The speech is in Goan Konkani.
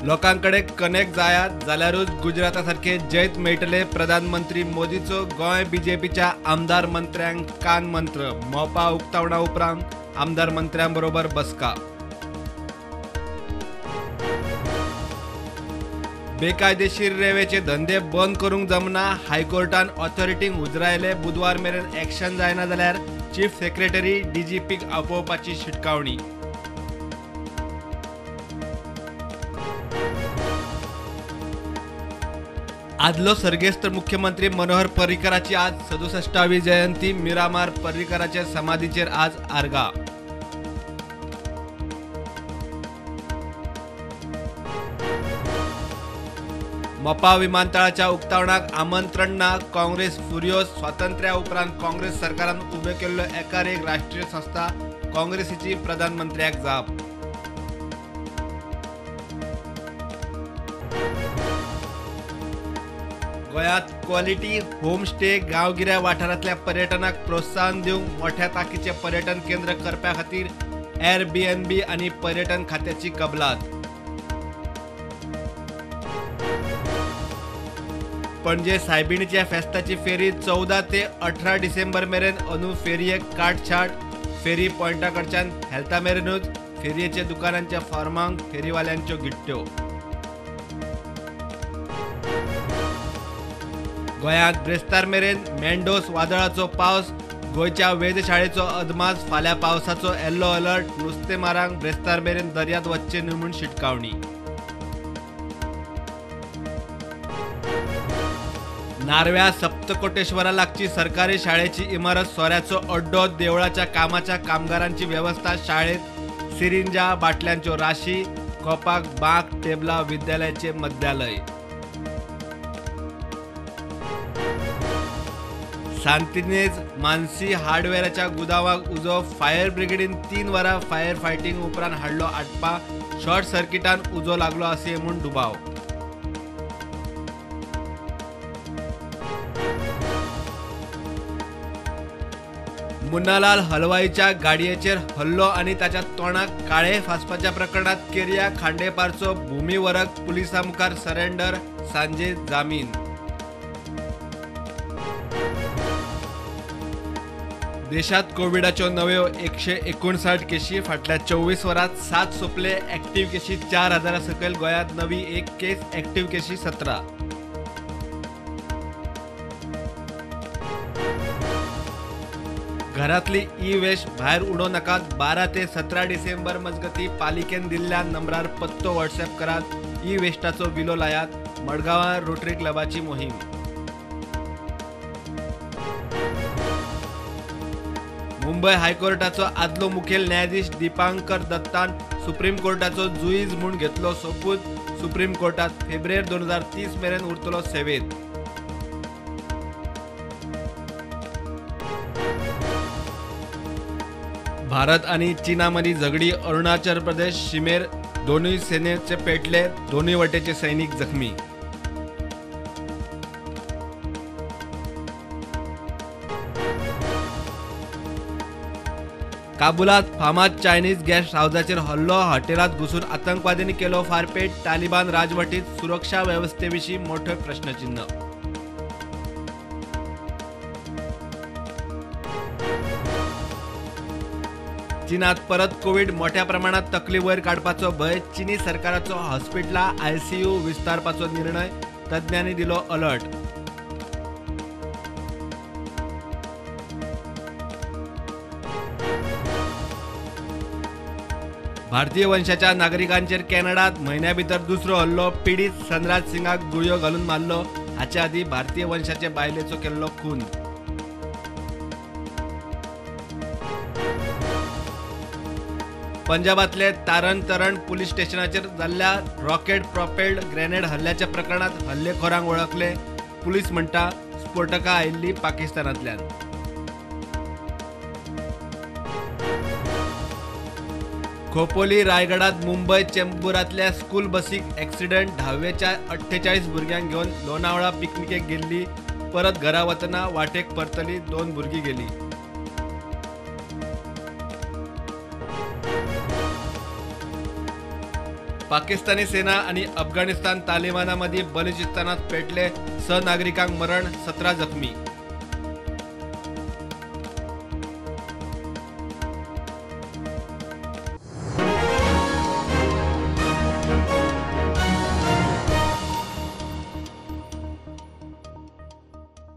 लोकांकडे कनेक्ट जायात जाल्यारूच गुजराता सारखे जैत मेळटले प्रधानमंत्री मोदीचो गोंय बीजेपीच्या आमदार मंत्र्यांक कान मंत्र. मोपा उक्तावणा उपरांत आमदार मंत्र्यांबरोबर बसका. बेकायदेशीर रेवेचे धंदे बंद करूंक जमना, हायकोर्टान ऑथॉरिटींक उजरायले. बुधवार मेरेन एक्शन जायना जाल्यार चीफ सेक्रेटरी डीजीपीक आपोवपाची शिटकावणी. आदलो सर्गेस्त मुख्यमंत्री मनोहर पर्रीकराची आज 67वी जयंती. मिरामार पर्रीकराचे समाधीचेर आज आर्गा. मोपा विमानतळाच्या उक्तावणाक आमंत्रण ना, काँग्रेस फुरियोस. स्वातंत्र्या उपरांत काँग्रेस सरकारान उब्यो केल्ल्यो एकार एक राष्ट्रीय संस्था, काँग्रेसीची प्रधानमंत्र्याक जाप. गोंयांत क्वॉलिटी होमस्टे गांवगिऱ्या वाठारांतल्या पर्यटनाक प्रोत्साहन दिवंक मोठ्या तांकीचें पर्यटन केंद्र करपा खातीर एअरबीएनबी आनी पर्यटन खात्याची कबलात. पणजे सायबिणीच्या फेस्ताची फेरी 14 ते 18 डिसेंबर मेरेन अंदू फेरयेक काटछाट. फेरी पॉयंटा कडच्यान हेल्था मेरेनूच फेरयेच्या दुकानांच्या फॉर्मांक फेरीवाल्यांच्यो गिट्ट्यो. गोंयांत ब्रेस्तार मेरेन मेंडोस वादळाचो पावस. गोंयच्या वेधशाळेचो अदमास फाल्यां पावसाचो येल्लो अलर्ट. नुस्तेमारांक ब्रेस्तार मेरेन दर्यांत वचचें न्हय म्हूण शिटकावणी. नार्व्या सप्तकोटेश्वरा लागची सरकारी शाळेची इमारत सोऱ्याचो अड्डो. देवळाच्या कामाच्या कामगारांची वेवस्था शाळेत सिरिंजा बाटल्यांच्यो राशी. कोपाक बांक टेबलां विद्यालयाचे मद्यालय. सांतिनेज मानसी हार्डवेराच्या गुदावाक उजो. फायर ब्रिगेडीन 3 वरां फायर फायटींग उपरांत हाडलो आटपा. शॉर्ट सर्किटान उजो लागलो आसुये म्हूण दुबाव. मुन्नालाल हलवाईच्या गाडयेचेर हल्लो आनी ताच्या तोंडाक काळे फासपाच्या प्रकरणात केरिया खांडेपारचो भूमिवरक पुलिसां मुखार सरेंडर. सांजे जामीन. देशात कोविडाच्यो नव्यो 159 केशी. फाटल्या 24 वरांत 7 सोंपले. ऍक्टिव्ह केशी 4000 सकयल. गोंयांत नवी 1 केस, ऍक्टिव्ह केशी 17. घरातली ई वेस्ट भायर उडोवं नाकात. 12 ते 17 डिसेंबर मजगती पालिकेन दिल्ल्या नंबरार पत्तो व्हॉट्सएप करात. ई वेस्टाचो विलो लायात. मडगांवां रोटरी क्लबाची मोहीम. मुंबय हायकोर्टाचो आदलो मुखेल न्यायाधीश दीपांकर दत्तान सुप्रीम कोर्टाचो जुईज म्हूण घेतलो सोपूत. सुप्रीम कोर्टात फेब्रुवारी 2030 मेरेन उरतलो सेवेत. भारत आनी चीना मदीं झगडी. अरुणाचल प्रदेश शिमेर दोनूय सेनेचे पेटले. दोनूय वटेचे सैनिक जखमी. काबुलात फामाद चायनीज गॅस्ट हावजाचेर हल्लो. हॉटेलात घुसून आतंकवाद्यांनी केलो फारपेट. तालिबान राजवटीत सुरक्षा वेवस्थेविशीं मोठें प्रश्नचिन्ह. चीनात परत कोविड मोठ्या प्रमाणात तकली वयर काडपाचो भंय. चीनी सरकाराचो हॉस्पिटलां आयसीयू विस्तारपाचो निर्णय. तज्ञांनी दिलो अलर्ट. भारतीय वंशाच्या नागरिकांचेर कॅनडात म्हयन्या भितर दुसरो हल्लो. पिडीत सनराज सिंगाक गुळयो घालून मारलो. हाचे आदीं भारतीय वंशाचे बायलेचो केल्लो खून. पंजाबातले तारण तरण पुलीस स्टेशनाचेर जाल्ल्या रॉकेट प्रॉपेल्ड ग्रेनेड हल्ल्याच्या प्रकरणात हल्लेखोरांक वळखले. पुलीस म्हणटा स्फोटकां आयिल्लीं पाकिस्तानांतल्यान. खोपोली रायगडात मुंबय चेंबूरातल्या स्कूल बसीक एक्सिडंट. धावेच्या 48 भुरग्यांक घेवन लोणावळा पिकनिकेक गेल्ली. परत घरा वतना वाटेक परतली. 2 भुरगीं गेली. पाकिस्तानी सेना आणि अफगाणिस्तान तालिबाना मदीं बलुचिस्तानात पेटले, 6 नागरिकांक मरण, 17 जखमी।